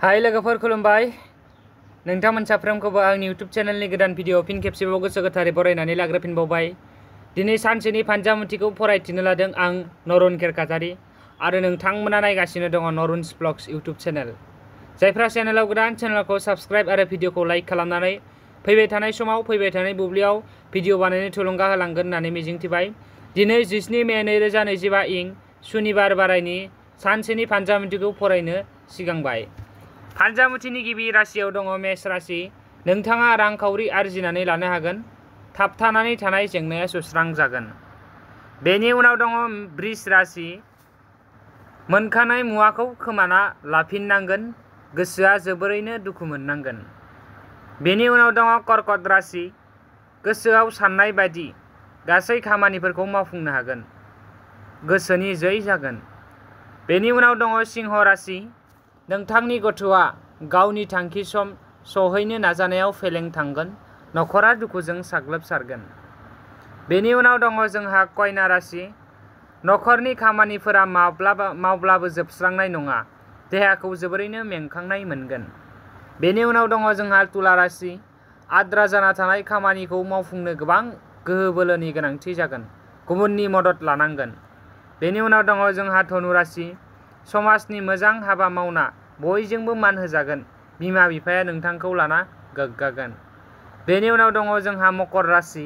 हाय लोगोफोर खुलुमबाय नोंथांमोन साफ्रोमखौबो आंनि YouTube चेनेलनि गोदान भिडिअ फिन खेबसेबाव गोसो गोथारै बरायनानै लाग्रोफिनबावबाय। दिनै सानसेनि फानजामुथिखौ फरायथिनो लादों आं नरुन खेरखातारि आरो नोंथांमोना नायगासिनो दङ नरुन्स ब्लग्स YouTube चेनेल। जायफ्रा चेनेलाव गोदान चेनेलखौ साबस्क्राइब आरो भिडिअखौ लाइक खालामनानै फैबाय थानाय समाव फैबाय थानाय बुब्लियाव भिडिअ बानायनो थुलुंगा होलांगोन होननानै मिजिंथिबाय। दिनै 17 मे 2025 इं सुनिबार बारायनि सानसेनि फानजामुथिखौ फरायनो सिगांबाय। फानजामुथिनि गिबि राशियाव दङ मेष राशि। नोंथाङा रांखावरि आरजिनानै लानो हागोन। थाबथानानै थानाय जेंनाया सुस्रांजागोन। बेनि उनाव दङ वृष राशि। मोनखानाय मुवाखौ खोमाना लाफिननांगोन। गोसोआ जोबोरैनो दुखु मोननांगोन। बेनि उनाव दङ कर्कट राशि। गोसोआव साननाय बायदि गासै खामानिफोरखौ मावफुंनो हागोन। गोसोनि जै जागोन। बेनि उनाव दङ सिंह राशि। नोंथांनि गथ'आ गावनि थांखि सम सहैनो नाजानायाव फेलें थांगोन। नखरा दुखुजों साग्लोबसारगोन। बेनि उनाव दङ जोंहा कन्या राशि। नखरनि खामानिफोरा मावब्लाबो जोबस्रांनाय नङा। देहाखौ जोबोरैनो मेंखांनाय मोनगोन। बेनि उनाव दङ जोंहा तुला राशि। आद्रा जाना थानाय खामानिखौ मावफुंनो गोबां गोहो बोलोनि गोनांथि जागोन। गुबुननि मदद लानांगोन। बेनि उनाव दङ जोंहा धनु राशि। समाजनि मोजां हाबा मावना बयजोंबो मान होजागोन। बिमा बिफाया नोंथांखौ लाना गोग्गागोन। बेनि उनाव दङ जोंहा मकर राशि।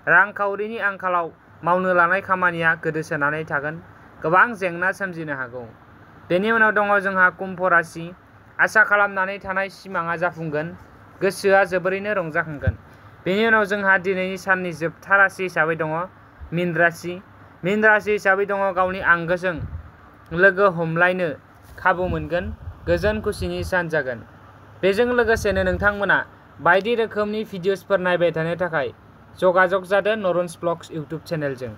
रांखावरिनि आंखालाव मावनो लानाय खामानिया गोदोसोनानै थागोन। गोबां जेंना सोमजिनो हागौ। बेनि उनाव दङ जोंहा कुम्भ राशि। आसा खालामनानै थानाय सिमाङा जाफुंगोन। गोसोआ जोबोरैनो रंजाखांगोन। बेनि उनाव जोंहा दिनैनि साननि जोबथा राशि हिसाबै दङ मीन राशि। मीन राशि हिसाबै दङ गावनि आंगोजों लोगो हमलायनो खाबु मोनगोन। गोजोन खुसिनि सान जागोन। बेजों लोगोसेनो नोंथांमोना बायदि रोखोमनि भिडिअसफोर नायबाय थानो थाखाय जगाजग जादो नरुन्स ब्लग्स YouTube चेनेलजों।